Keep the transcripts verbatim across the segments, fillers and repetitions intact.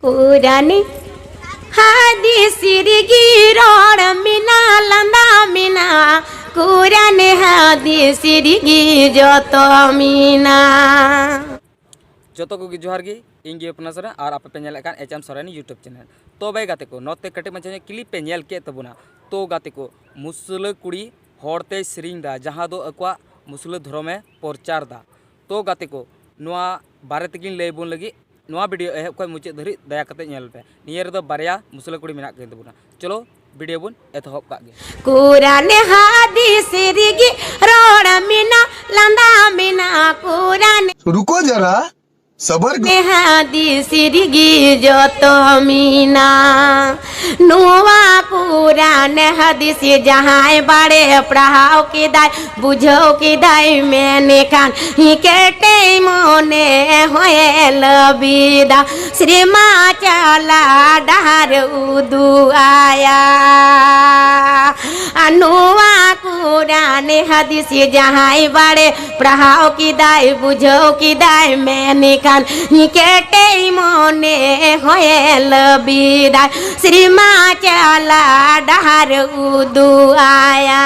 ᱠᱩᱨᱟᱱᱤ ᱦᱟᱫᱤᱥ ᱨᱮᱜᱮ ᱨᱚᱲ ᱢᱮᱱᱟᱜ, ᱞᱟᱸᱫᱟ ᱢᱮᱱᱟᱜ, ᱠᱩᱨᱟᱱᱤ ᱦᱟᱫᱤᱥ ᱨᱮᱜᱮ ᱡᱚᱛᱚ ᱢᱮᱱᱟᱜ᱾ ᱡᱚᱛᱚ ᱠᱚᱜᱮ ᱡᱚᱦᱟᱨ ᱜᱮ, ᱤᱧ ᱜᱮ ᱦᱚᱯᱚᱱᱟ ᱥᱚᱨᱮᱱ ᱟᱨ ᱟᱯᱮ ᱯᱮ ᱧᱮᱞᱮᱫ ᱠᱟᱱ H M Soren YouTube channel᱾ ᱛᱚᱵᱮ ᱜᱟᱛᱮ ᱠᱚ, ᱱᱚᱛᱮ ᱠᱟᱹᱴᱤᱡ ᱢᱟᱪᱷᱟ ᱧᱚᱜ clip ᱯᱮ ᱧᱮᱞ ᱠᱮᱫ ᱛᱟᱵᱚᱱᱟ᱾ ᱛᱚ ᱜᱟᱛᱮ ᱠᱚ, ᱢᱩᱥᱞᱟᱹ ᱠᱩᱲᱤ ᱦᱚᱲ ᱛᱮᱭ ᱥᱮᱨᱮᱧ ᱫᱟ, ᱡᱟᱦᱟᱸ ᱫᱚ ᱟᱠᱚᱣᱟᱜ ᱢᱩᱥᱞᱟᱹ ᱫᱷᱚᱨᱚᱢᱮ ᱯᱨᱚᱪᱟᱨ ᱫᱟ᱾ ᱛᱚ ᱜᱟᱛᱮ ᱠᱚ, ᱱᱚᱣᱟ ᱵᱟᱨᱮ ᱛᱮᱜᱮᱧ ᱞᱟᱹᱭ ᱵᱚᱱ ᱞᱟᱹᱜᱤᱫ᱾ ᱱᱚᱣᱟ video ᱮᱦᱚᱵ ᱠᱷᱚᱱ ᱢᱩᱪᱟᱹᱫ ᱫᱷᱟᱹᱨᱤᱡ ᱫᱟᱭᱟ ᱠᱟᱛᱮ ᱧᱮᱞ ᱯᱮ᱾ ᱱᱤᱭᱟᱹ ᱨᱮᱫᱚ ᱵᱟᱨᱭᱟ ᱢᱩᱥᱞᱟᱹ ᱠᱩᱲᱤ ᱢᱮᱱᱟᱜ ᱠᱤᱱ ᱛᱟᱵᱚᱱᱟ᱾ ᱪᱚᱞᱚ video ᱵᱚᱱ ᱮᱛᱚᱦᱚᱵ ᱠᱟᱜ ᱜᱮ᱾ ᱠᱩᱨᱟᱱ ᱦᱟᱫᱤᱥ ᱨᱮᱜᱮ ᱨᱚᱲ ᱢᱮᱱᱟᱜ, ᱞᱟᱸᱫᱟ ᱢᱮᱱᱟᱜ, ᱠᱩᱨᱟᱱ ᱨᱩᱠᱳ ᱡᱟᱨᱟ, ᱥᱟᱵᱟᱨ ᱠᱚ᱾ ᱦᱟᱫᱤᱥ ᱨᱮᱜᱮ ᱡᱚᱛᱚ ᱢᱮᱱᱟᱜ᱾ ᱱᱚᱣᱟ ᱠᱩᱨᱟᱱ ᱦᱟᱫᱤᱥ ᱡᱟᱦᱟᱸᱭ ᱵᱟᱲᱮ ᱯᱟᱲᱦᱟᱣ ᱠᱮᱫᱟᱭ, ᱵᱩᱡᱷᱟᱹᱣ ᱠᱮᱫᱟᱭ, ᱢᱮᱱᱠᱷᱟᱱ ᱠᱮᱴᱮᱡ ᱢᱚᱱᱮ ᱦᱚᱸᱭ ᱞᱟᱹᱵᱤᱫᱟ᱾ ᱥᱮᱨᱢᱟ ᱪᱟᱞᱟ ᱰᱟᱦᱟᱨ ᱩᱫᱩᱜ ᱟᱭᱟ᱾ ᱟᱨ ᱱᱚᱣᱟ ᱠᱩᱨᱟᱱ ᱦᱟᱫᱤᱥ ᱡᱟᱦᱟᱸᱭ ᱵᱟᱲᱮ ᱯᱟᱲᱦᱟᱣ ᱠᱮᱫᱟᱭ, ᱵᱩᱡᱷᱟᱹᱣ ᱠᱮᱫᱟᱭ, ᱢᱮᱱᱠᱷᱟᱱ ᱠᱮᱴᱮᱡ ᱢᱚᱱᱮ ᱦᱚᱸᱭ ᱞᱟᱹᱵᱤᱫᱟᱭ᱾ ᱥᱮᱨᱢᱟ ᱪᱟᱞᱟ ᱰᱟᱦᱟᱨ ᱩᱫᱩᱜ ᱟᱭᱟ᱾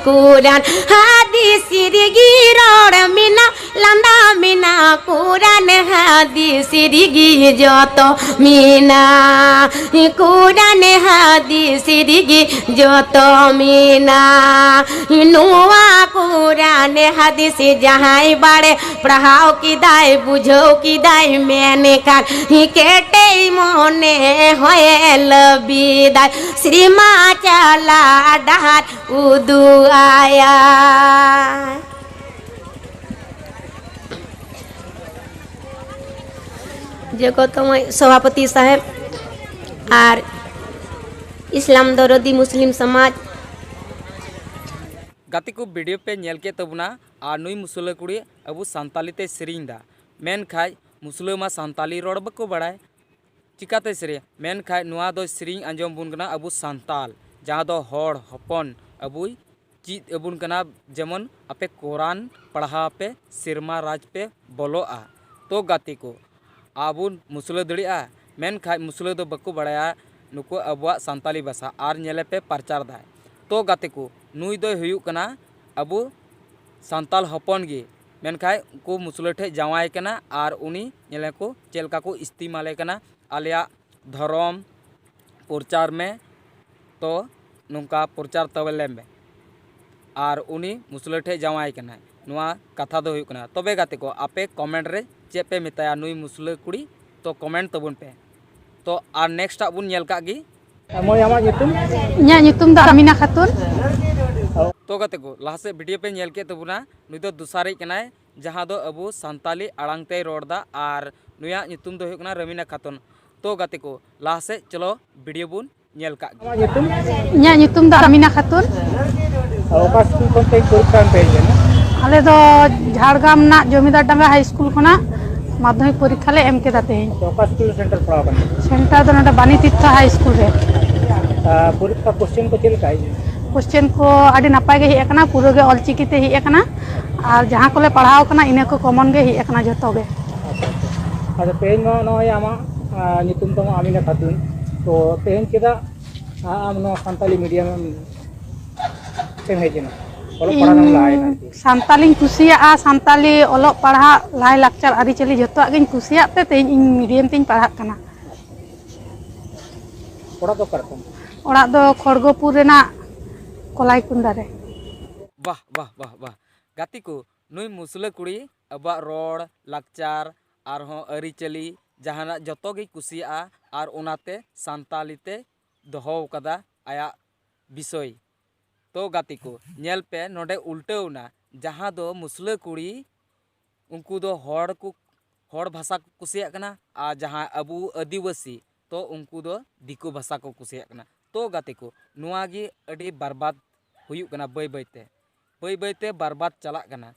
ᱠᱩᱨᱟᱱ ᱦᱟᱫᱤᱥ ᱨᱮᱜᱮ ᱨᱚᱲ ᱢᱮᱱᱟᱜ, ᱞᱟᱸᱫᱟ ᱢᱮᱱᱟᱜ, ᱠᱩᱨᱟᱱ ᱦᱟᱫᱤᱥ ᱨᱮᱜᱮ ᱡᱚᱛᱚ ᱢᱮᱱᱟᱜ᱾ ᱠᱩᱨᱟᱱ ᱦᱟᱫᱤᱥ ᱨᱮᱜᱮ ᱡᱚᱛᱚ ᱢᱮᱱᱟᱜ᱾ ᱱᱚᱣᱟ ᱠᱩᱨᱟᱱ ᱦᱟᱫᱤᱥ ᱡᱟᱦᱟᱸᱭ ᱵᱟᱲᱮ ᱯᱟᱲᱦᱟᱣ ᱠᱮᱫᱟᱭ, ᱵᱩᱡᱷᱟᱹᱣ ᱠᱮᱫᱟᱭ, ᱢᱮᱱᱠᱷᱟᱱ ᱠᱮᱴᱮᱡ ᱢᱚᱱᱮ ᱦᱚᱸᱭ ᱞᱟᱹᱵᱤᱫᱟᱭ᱾ ᱥᱮᱨᱢᱟ ᱪᱟᱞᱟ ᱰᱟᱦᱟᱨ ᱩᱫᱩᱜ ᱟᱭᱟ᱾ ᱡᱚᱜᱚᱛᱚᱢᱚᱭ ᱥᱚᱵᱷᱟᱯᱚᱛᱤ ᱥᱟᱦᱮᱵᱽ ᱟᱨ ᱤᱥᱞᱟᱢ ᱫᱚᱨᱚᱫᱤ ᱢᱩᱥᱞᱤᱢ ᱥᱚᱢᱟᱡᱽ᱾ ᱜᱟᱛᱮ ᱠᱚ, video ᱯᱮ ᱧᱮᱞ ᱠᱮᱫ ᱛᱟᱵᱚᱱᱟ, ᱟᱨ ᱱᱩᱭ ᱢᱩᱥᱞᱟᱹ ᱠᱩᱲᱤ ᱟᱵᱚ ᱥᱟᱱᱛᱟᱞᱤ ᱛᱮ ᱥᱮᱨᱮᱧ ᱫᱟ, ᱢᱮᱱᱠᱷᱟᱡ ᱢᱩᱥᱞᱟᱹ ᱢᱟ ᱥᱟᱱᱛᱟᱞᱤ ᱨᱚᱲ ᱵᱟᱠᱚ ᱵᱟᱲᱟᱭ᱾ ᱪᱤᱠᱟᱛᱮ ᱥᱮᱨᱮᱧ? ᱢᱮᱱᱠᱷᱟᱡ ᱱᱚᱣᱟ ᱫᱚ ᱥᱮᱨᱮᱧ ᱟᱸᱡᱚᱢ ᱵᱚᱱ ᱠᱟᱱᱟ ᱟᱵᱚ ᱥᱟᱱᱛᱟᱞ, ᱡᱟᱦᱟᱸ ᱫᱚ ᱦᱚᱲ ᱦᱚᱯᱚᱱ ᱟᱵᱚᱭ ᱪᱮᱫ ᱟᱵᱚᱱ ᱠᱟᱱᱟ᱾ ᱡᱮᱢᱚᱱ ᱟᱯᱮ ᱠᱳᱨᱟᱱ ᱯᱟᱲᱦᱟᱣ ᱯᱮ, ᱥᱮᱨᱢᱟ ᱨᱟᱡᱽ ᱯᱮ ᱵᱚᱞᱚᱜᱼᱟ᱾ ᱛᱚ ᱜᱟᱛᱮ ᱠᱚ, ᱟᱵᱚ ᱢᱩᱥᱞᱟᱹ ᱫᱟᱲᱮᱭᱟᱜᱼᱟ? ᱢᱮᱱᱠᱷᱟᱡ ᱢᱩᱥᱞᱟᱹ ᱫᱚ ᱵᱟᱠᱚ ᱵᱟᱲᱟᱭᱟ ᱱᱩᱠᱩ ᱟᱵᱚᱣᱟᱜ ᱥᱟᱱᱛᱟᱞᱤ ᱵᱷᱟᱥᱟ᱾ ᱟᱨ ᱧᱮᱞᱮ ᱯᱮ, ᱯᱨᱚᱪᱟᱨ ᱫᱟᱭ᱾ ᱛᱚ ᱜᱟᱛᱮ ᱠᱚ, ᱱᱩᱭ ᱫᱚᱭ ᱦᱩᱭᱩᱜ ᱠᱟᱱᱟ ᱟᱵᱚ ᱥᱟᱱᱛᱟᱞ ᱦᱚᱯᱚᱱ ᱜᱮ, ᱢᱮᱱᱠᱷᱟᱡ ᱩᱱᱠᱩ ᱢᱩᱥᱞᱟᱹ ᱴᱷᱮᱡ ᱡᱟᱶᱟᱭ ᱠᱟᱱᱟ᱾ ᱟᱨ ᱩᱱᱤ ᱧᱮᱞᱮ ᱠᱚ ᱪᱮᱫ ᱞᱮᱠᱟ ᱠᱚ ᱤᱥᱛᱮᱢᱟᱞᱮ ᱠᱟᱱᱟ, ᱟᱞᱮᱭᱟᱜ ᱫᱷᱚᱨᱚᱢ ᱯᱨᱚᱪᱟᱨ ᱢᱮ, ᱛᱚ ᱱᱚᱝᱠᱟ ᱯᱨᱚᱪᱟᱨ ᱛᱟᱵᱚᱱ ᱞᱮᱢ ᱵᱮ᱾ ᱟᱨ ᱩᱱᱤ ᱢᱩᱥᱞᱟᱹ ᱴᱷᱮᱡ ᱡᱟᱶᱟᱭ ᱠᱟᱱᱟᱭ᱾ ᱱᱚᱣᱟ ᱠᱟᱛᱷᱟ ᱫᱚ ᱦᱩᱭᱩᱜ ᱠᱟᱱᱟ᱾ ᱛᱚᱵᱮ ᱜᱟᱛᱮ ᱠᱚ, ᱟᱯᱮ ᱠᱚᱢᱮᱱᱴ ᱨᱮ ᱪᱮᱫ ᱯᱮ ᱢᱮᱛᱟᱭᱟ ᱱᱩᱭ ᱢᱩᱥᱞᱟᱹ ᱠᱩᱲᱤ? ᱛᱚ ᱠᱚᱢᱮᱱᱴ ᱛᱟᱵᱚᱱ ᱯᱮ᱾ ᱛᱚ ᱟᱨ ᱱᱮᱠᱥᱴ ᱟᱜ ᱵᱚᱱ ᱧᱮᱞ ᱠᱟᱜ ᱜᱮ᱾ ᱢᱟᱹᱭ, ᱟᱢᱟᱜ ᱧᱩᱛᱩᱢ? ᱤᱧᱟᱹᱜ ᱧᱩᱛᱩᱢ ᱫᱚ ᱟᱢᱤᱱᱟ ᱠᱷᱟᱛᱩᱱ᱾ ᱛᱚ ᱜᱟᱛᱮ ᱠᱚ, ᱞᱟᱦᱟ ᱥᱮᱫ ᱵᱷᱤᱰᱤᱭᱳ ᱯᱮ ᱧᱮᱞ ᱠᱮᱫ ᱛᱟᱵᱚᱱᱟ, ᱱᱩᱭ ᱫᱚ ᱫᱚᱥᱟᱨᱤᱡ ᱠᱟᱱᱟᱭ, ᱡᱟᱦᱟᱸ ᱫᱚ ᱟᱵᱚ ᱥᱟᱱᱛᱟᱞᱤ ᱟᱲᱟᱝ ᱛᱮᱭ ᱨᱚᱲ ᱫᱟ᱾ ᱟᱨ ᱱᱩᱭᱟᱜ ᱧᱩᱛᱩᱢ ᱫᱚ ᱦᱩᱭᱩᱜ ᱠᱟᱱᱟ ᱨᱟᱢᱤᱱᱟ ᱠᱷᱟᱛᱩᱱ᱾ ᱛᱚ ᱜᱟᱛᱮ ᱠᱚ, ᱞᱟᱦᱟ ᱥᱮᱫ ᱪᱚᱞᱚ ᱵᱷᱤᱰᱤᱭᱳ ᱵᱚᱱ ᱧᱮᱞ ᱠᱟᱜ ᱜᱮ᱾ ᱟᱢᱟᱜ ᱧᱩᱛᱩᱢ? ᱤᱧᱟᱹᱜ ᱧᱩᱛᱩᱢ ᱫᱚ ᱟᱢᱤᱱᱟ ᱠᱷᱟᱛᱩᱱ᱾ ᱚᱠᱟ ᱥᱠᱩᱞ ᱠᱷᱚᱱ ᱛᱮᱦᱮᱧ ᱯᱚᱨᱤᱠᱠᱷᱟ ᱮᱢ ᱯᱮ ᱦᱮᱡ ᱞᱮᱱᱟ? ᱟᱞᱮ ᱫᱚ ᱡᱷᱟᱲᱜᱨᱟᱢ ᱨᱮᱱᱟᱜ ᱡᱚᱢᱤᱫᱟᱨ ᱰᱟᱸᱜᱟ ᱦᱟᱭ ᱥᱠᱩᱞ ᱠᱷᱚᱱᱟᱜ ᱢᱟᱫᱽᱫᱷᱚᱢᱤᱠ ᱯᱚᱨᱤᱠᱠᱷᱟ ᱞᱮ ᱮᱢ ᱠᱮᱫᱟ ᱛᱮᱦᱮᱧ᱾ ᱟᱪᱪᱷᱟ, ᱚᱠᱟ ᱥᱠᱩᱞ ᱨᱮ ᱥᱮᱱᱴᱟᱨ ᱯᱟᱲᱟᱣ ᱠᱟᱱᱟ? ᱥᱮᱱᱴᱟᱨ ᱫᱚ ᱱᱚᱰᱮ ᱵᱟᱱᱤ ᱛᱤᱨᱛᱷᱚ ᱦᱟᱭ ᱥᱠᱩᱞ ᱨᱮ᱾ ᱟᱨ ᱯᱚᱨᱤᱠᱠᱷᱟ ᱠᱚᱥᱪᱮᱱ ᱠᱚ ᱪᱮᱫ ᱞᱮᱠᱟ ᱦᱮᱡ ᱮᱱᱟ? ᱠᱚᱥᱪᱮᱱ ᱠᱚ ᱟᱹᱰᱤ ᱱᱟᱯᱟᱭ ᱜᱮ ᱦᱮᱡ ᱟᱠᱟᱱᱟ, ᱯᱩᱨᱟᱹ ᱜᱮ ᱚᱞᱪᱤᱠᱤ ᱛᱮ ᱦᱮᱡ ᱟᱠᱟᱱᱟ᱾ ᱟᱨ ᱡᱟᱦᱟᱸ ᱠᱚᱞᱮ ᱯᱟᱲᱦᱟᱣ ᱠᱟᱱᱟ, ᱤᱱᱟᱹ ᱠᱚ ᱠᱚᱢᱚᱱ ᱜᱮ ᱦᱮᱡ ᱟᱠᱟᱱᱟ ᱡᱷᱚᱛᱚ ᱜᱮ᱾ ᱟᱪᱪᱷᱟ, ᱛᱮᱦᱮᱧ ᱢᱟ ᱱᱚᱜᱼᱚᱭ ᱟᱢᱟᱜ, ᱟ, ᱧᱩᱛᱩᱢ ᱛᱟᱢ ᱟᱢᱤᱱᱟ ᱠᱷᱟᱛᱩᱱ, ᱛᱚ ᱛᱮᱦᱮᱧ ᱪᱮᱫᱟᱜ, ᱟ, ᱟᱢ ᱱᱚᱣᱟ ᱥᱟᱱᱛᱟᱞᱤ ᱢᱤᱰᱤᱭᱟᱢ ᱮᱢ ᱦᱮᱡ ᱮᱱᱟ? ᱚᱞᱚᱜ ᱯᱟᱲᱦᱟᱜ ᱮᱢ ᱞᱟᱦᱟᱭᱮᱱᱟ ᱟᱨᱠᱤ᱾ ᱥᱟᱱᱛᱟᱞᱤᱧ ᱠᱩᱥᱤᱭᱟᱜᱼᱟ, ᱥᱟᱱᱛᱟᱞᱤ ᱚᱞᱚᱜ ᱯᱟᱲᱦᱟᱜ, ᱞᱟᱭᱼᱞᱟᱠᱪᱟᱨ, ᱟᱹᱨᱤᱪᱟᱹᱞᱤ ᱡᱷᱚᱛᱚᱣᱟᱜ ᱜᱤᱧ ᱠᱩᱥᱤᱭᱟᱜ ᱛᱮ ᱛᱮᱦᱮᱧ ᱤᱧ ᱢᱤᱰᱤᱭᱟᱢ ᱛᱤᱧ ᱯᱟᱲᱦᱟᱜ ᱠᱟᱱᱟ᱾ ᱚᱲᱟᱜ ᱫᱚ ᱚᱠᱟ ᱨᱮ ᱛᱟᱢ? ᱚᱲᱟᱜ ᱫᱚ ᱠᱷᱚᱲᱜᱚᱯᱩᱨ ᱨᱮᱱᱟᱜ ᱠᱚᱞᱟᱭᱠᱩᱱᱰᱟ ᱨᱮ᱾ ᱵᱟᱦ, ᱵᱟᱦ, ᱵᱟᱦ, ᱵᱟᱦ᱾ ᱜᱟᱛᱮ ᱠᱚ, ᱱᱩᱭ ᱢᱩᱥᱞᱟᱹ ᱠᱩᱲᱤ ᱟᱵᱚᱣᱟᱜ ᱨᱚᱲ, ᱞᱟᱠᱪᱟᱨ, ᱟᱨᱦᱚᱸ ᱟᱹᱨᱤᱪᱟᱹᱞᱤ, ᱡᱟᱦᱟᱱᱟᱜ ᱡᱚᱛᱚ ᱜᱮᱭ ᱠᱩᱥᱤᱭᱟᱜᱼᱟ᱾ ᱟᱨ ᱚᱱᱟᱛᱮ ᱥᱟᱱᱛᱟᱞᱤ ᱛᱮ ᱫᱚᱦᱚ ᱠᱟᱫᱟ ᱟᱭᱟᱜ ᱵᱤᱥᱚᱭ᱾ ᱛᱚ ᱜᱟᱛᱮ ᱠᱚ, ᱧᱮᱞ ᱯᱮ, ᱱᱚᱰᱮ ᱩᱞᱴᱟᱹᱣ ᱮᱱᱟ᱾ ᱡᱟᱦᱟᱸ ᱫᱚ ᱢᱩᱥᱞᱟᱹ ᱠᱩᱲᱤ, ᱩᱱᱠᱩ ᱫᱚ ᱦᱚᱲ ᱠᱚ, ᱦᱚᱲ ᱵᱷᱟᱥᱟ ᱠᱚ ᱠᱩᱥᱤᱭᱟᱜ ᱠᱟᱱᱟ, ᱟᱨ ᱡᱟᱦᱟᱸ ᱟᱵᱚ ᱟᱹᱫᱤᱵᱟᱹᱥᱤ, ᱛᱚ ᱩᱱᱠᱩ ᱫᱚ ᱫᱤᱠᱩ ᱵᱷᱟᱥᱟ ᱠᱚ ᱠᱩᱥᱤᱭᱟᱜ ᱠᱟᱱᱟ᱾ ᱛᱚ ᱜᱟᱛᱮ ᱠᱚ, ᱱᱚᱣᱟ ᱜᱮ ᱟᱹᱰᱤ ᱵᱟᱨᱵᱟᱫ ᱦᱩᱭᱩᱜ ᱠᱟᱱᱟ ᱵᱟᱹᱭ ᱵᱟᱹᱭ ᱛᱮ᱾ ᱵᱟᱹᱭ ᱵᱟᱹᱭ ᱛᱮ ᱵᱟᱨᱵᱟᱫ ᱪᱟᱞᱟᱜ ᱠᱟᱱᱟ᱾